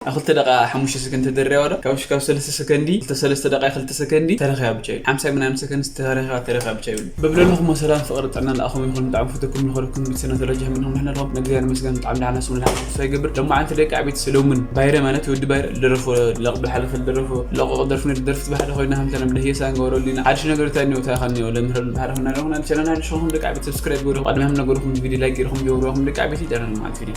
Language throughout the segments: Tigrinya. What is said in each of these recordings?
ኣብ ክልተ ደቂቃ ሓሙሽተ ሰከንድ ተደርብያ ዶ? ካብ ሽ-፣ ካብ ሰለስተ ሰከንዲ፣ ክልተ ሰለስተ ደቂቃ ክልተ ሰከንዲ ተረኺባ ብቻ እዩ። ሓምሳ ምናምን ሰከንድ ተረኺባ፣ ተረኺባ ብቻ እዩ። በብለለኹሞ ሰላም ፍቕሪ ጥዕና ንኣኹም ይኹን። ብጣዕሚ ፈተኩም ንኸለኩም ቤተሰብና ተረጃ ምንኹም ንሕና ኣለኹም። ንእግዚኣብሔር ይመስገን ብጣዕሚ ደሕና ስሙ ንሓ ተስፋ ይገብር። ሎማዓንቲ ደቂ ዓበይቲ ሰሎሙን ባይረ ማለት ወዲ ባይረ ዝደረፎ ለቕ ብሓለፈ ዝደረፎ ለቕ ደርፊ ነዲ ደርፊ ትባህለ ኮይና ሃምተና ብደህየ ሳንገ ወረሉና። ሓድሽ ነገር እንታይ እኒኦ እንታይ ኻል እኒኦ ለምህረሉ ባሕሪ ኹና ለኹና ቻናል ሓድሽ ኹም ደቂ ዓበይቲ ሰብስክራይብ ገሩ። ቀድሚ ሃም ነገርኩም ቪዲዮ ላይክ ገርኩም ጀምሩ። ኹም ደቂ ዓበይቲ ይደረን ማለት ቪዲዮ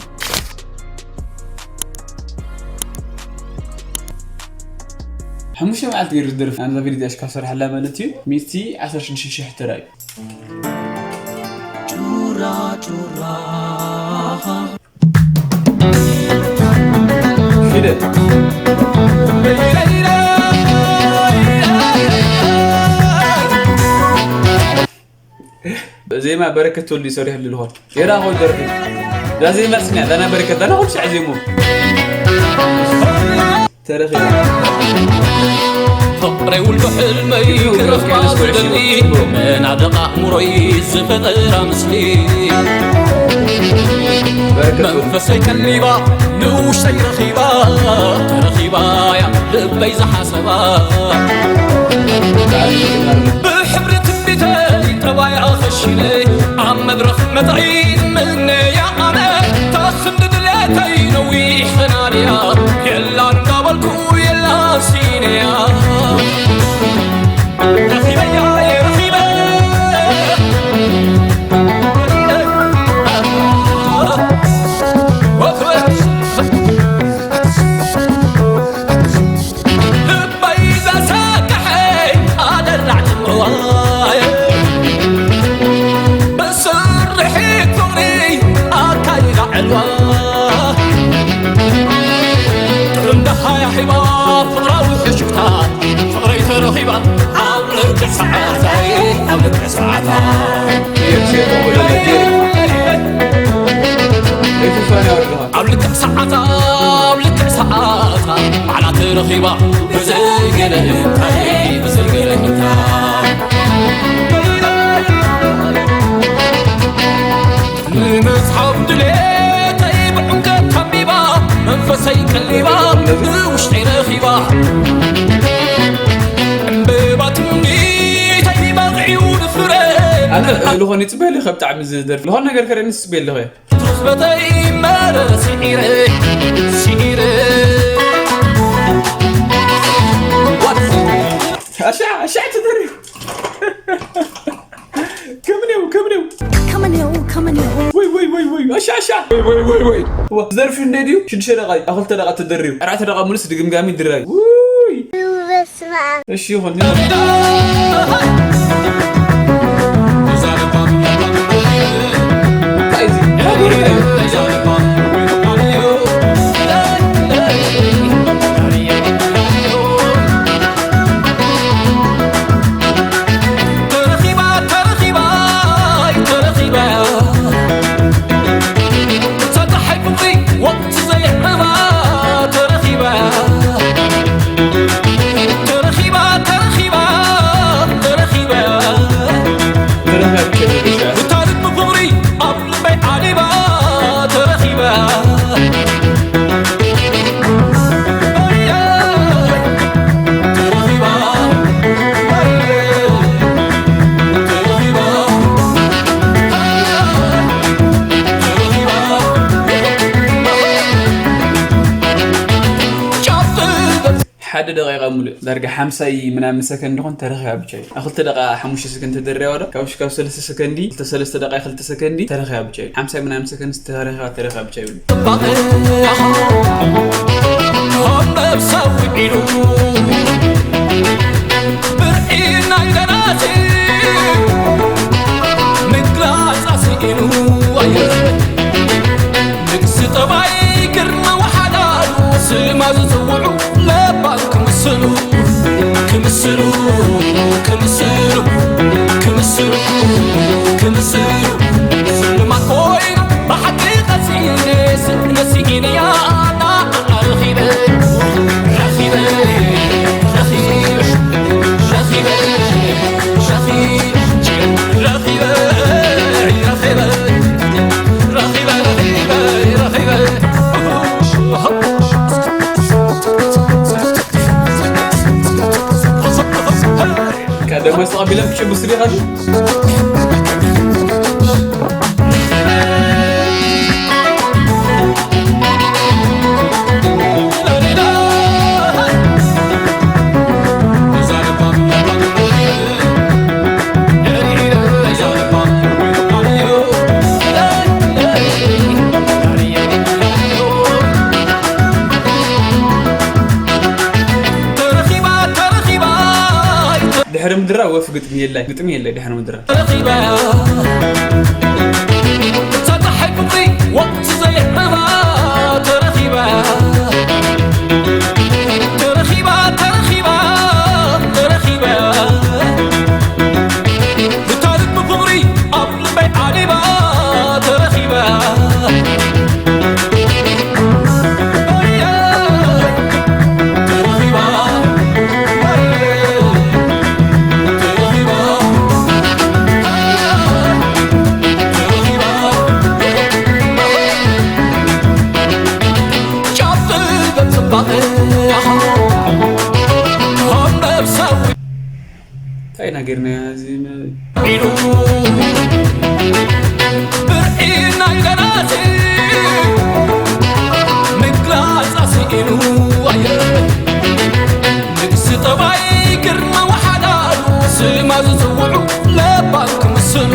ሓሙሽተ መዓልቲ ገይሩ ዝደርፍ ኣንዛ ቪዲዮ ኣሽካ ሰርሐላ ማለት እዩ። ሚእቲ ዓሰርተ ሽዱሽተ ሽሕ ተራእዩ። ጩራ ጩራ ፊደል። ዜማ በረከት ወልዱ ይሰርሕ ልልኾን የራ ኾን ደርፊ ዛ ዜማ ስሚያ ዛና በረከት ዛና ኩሉ ሳዕ ዜሙ ተረኺቡ። ፍቕረይ ውልዶ ሕልመይ ክረኽባ ዝደሊ መናድቕ ኣእምሮይ ዝፈጠራ ምስሊ በረከት ወልዱ። መንፈሰይ ቀሊባ ንውሽጠይ ረኺባ ተረኺባ እያ ልበይ ዝሓሰባ ብሕብሪ ትንቢተይ ጠባያ ኸሺነ ኣብ መድረኽ መጻኢት ምነያ ኣነ ታኽንዲ ድሌተይ ነዊሕ ፈናንያ የላ እንዳበልኩ የላ ሲነያ ረኺበያ ረኺበ ልበይ ዘሰክሐ ኣደራዕ ትምርዋይ ብስርሒት ፍቕሪ ኣካይዳ ዕልዋ ጥዑም ደሃያ ሒባ ፍቕራዊ ሕሹኽታ ፍቕረይ ተረኺባ ኣብ ልክዕ ሰዓታይ ኣብ ልክዕ ሰዓታ ኣብ ልክዕ ሰዓታ ኣብ ልክዕ ሰዓታ ባዕላ ተረኺባ ብዘይ ገለ እንታይ ብዘይ ገለ እንታይ ንምጽሓፍ ድሌተይ ብዕምቀት ተንቢባ መንፈሰይ ቀሊባ ንውሽጠይ ረኺባ ዕምበባ ትምኒተይ በቒዑ ንፍረ ኣነ ዝኾነ ይፅበየሉ ካብ ብጣዕሚ ዝደርፍ ዝኾነ ነገር ከረኒ ዝፅበየሉ ኸ ትሩፍ በተይ መረ ስዒረ ስዒረ ኣሻ ኣሻ ትደርፍ ከምኔው ከምኔው ከመኔው ከመኔው ወይ ወይ ወይ ወይ ኣሻ ኣሻ ወይ ወይ ወይ ወይ ዋ፣ ዝደርፍ እንደ ድዩ ሽዱሽተ ደቂቃ ኣብ ክልተ ደቂቃ ተደርብ ኣርባዕተ ደቂቃ ሙሉስ ድግምጋሚ ድራይ ውይ በስመ ኣብ እሺ ይኹን ሓደ ደቂቃ ሙሉእ ዳርጋ ሓምሳይ ምናምን ሰከንድ ኾን ተረኺባ ብቻ እዩ ኣብ ክልተ ደቂቃ ሓሙሽተ ሰከንድ ተደርብያ ዶ ካብ ካብ ሰለስተ ሰከንዲ ክልተ ሰለስተ ደቂቃ ክልተ ሰከንዲ ተረኺባ ብቻ እዩ ሓምሳይ ምናምን ሰከንድ ተረኺባ ተረኺባ ብቻ ይብሉ መስተቐቢሎም ክጭብሱ ዲኻ? ድሕሪ ምድራ ወፍ ግጥሚ የላይ፣ ግጥሚ የላይ ድሕሪ ምድራ። ተረኺባ፣ እታ ጸሓይ ፍቕሪ ወቕቲ ዘይሕባ ተረኺባ፣ ተረኺባ፣ ተረኺባ፣ ተረኺባ፣ እታ ልቢ ፍቕሪ ኣብ ልበይ ዓሊባ ተረኺባ። እንታይ ኢና ጌርናያ እዚ መ- ኢሉ ብርዒ ናይ ደራሲ ምግላጽ ኣስኢኑ ኣየ ንግስቲ ጠባይ ግርማ ወሓዳሉ ስማ ዝጽውዑ ለባም ክምስሉ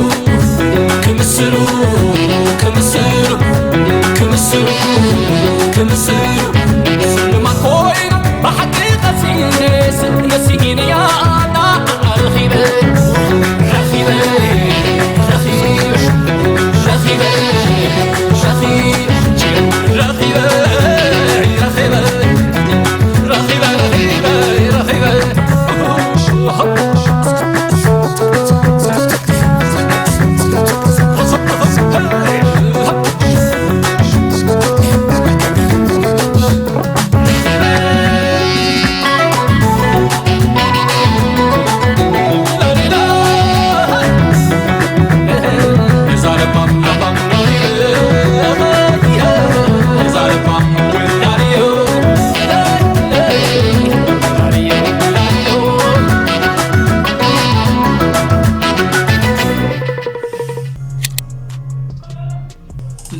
ክምስሉ ክምስሉ ክምስሉ ክምስሉ ስልማት ኮይኑ ብሓቂ ቀሲነ ስእነ ስኢነያ ኣና ረኺበ ረኺበ ረኺበ ረኺበ ረኺበ ረኺበ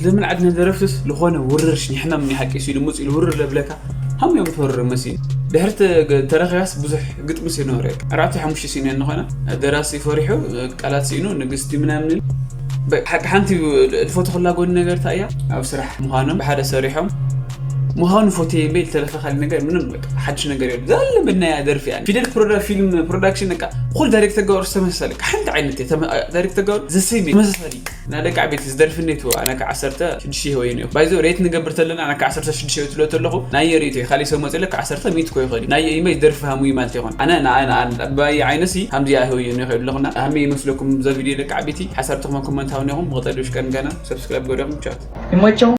ለምን ዓድና ደረፍትስ ዝኾነ ውርር ሽኒሕና ምን ሓቂ ሲሉ ሙጽ ኢሉ ውርር ለብለካ ሃም እዮም ትወርር መሲሉ ድሕርቲ ተረኺባስ ብዙሕ ግጥሚ ሲኖረ ኣርባዕተ ሓሙሽተ ሲኖ እንኾነ ደራሲ ፈሪሑ ቃላት ሲኑ ንግስቲ ምናምን ሓቂ ሓንቲ ዝፈትኹላ ጎኒ ነገር እንታይ እያ ኣብ ስራሕ ምዃኖም ብሓደ ሰሪሖም ምዃኑ ፎቶ እምበይ ዝተረፈ ካልእ ነገር ምንም ሓድሽ ነገር የሉ ዘለ ምናያ ደርፊ ፊደል ፊልም ፕሮዳክሽን ኩሉ ዳይሬክተር ገበሩ ዝተመሳሰለ ሓንቲ ዓይነት ዳይሬክተር ገበሩ ዘሰይም ተመሳሳሊ ናይ ደቂ ዓበይቲ ዝደርፊ እኒቱ ኣነ ካብ ዓሰርተ ሽዱሽተ ይህበይን እዩ ባይዞ ሬት ንገብር ተለና ኣነ ካብ ዓሰርተ ሽዱሽተ ይትሎ ተለኹ ናይ ሪቱ እዩ ካልእ ሰብ መፅለ ካብ ዓሰርተ ሚት ኮ ይኸእል እዩ ናይ ኢመይ ዝደርፊ ሃሙ እዩ ማለት ይኾን ኣነ ንኣይ ንኣይ ባይ ዓይነሲ ሃምዚ ኣይህበይን ይኸእል ኣለኹና ሃመይ ይመስለኩም ዘ ቪድዮ ደቂ ዓበይቲ ሓሳብ ተኽመን ኮመንት ሃውኒ ይኹም ብቐጠል ውሽቀን ገና ሰብስክራይብ ገሪኹም ቻት ይመቸው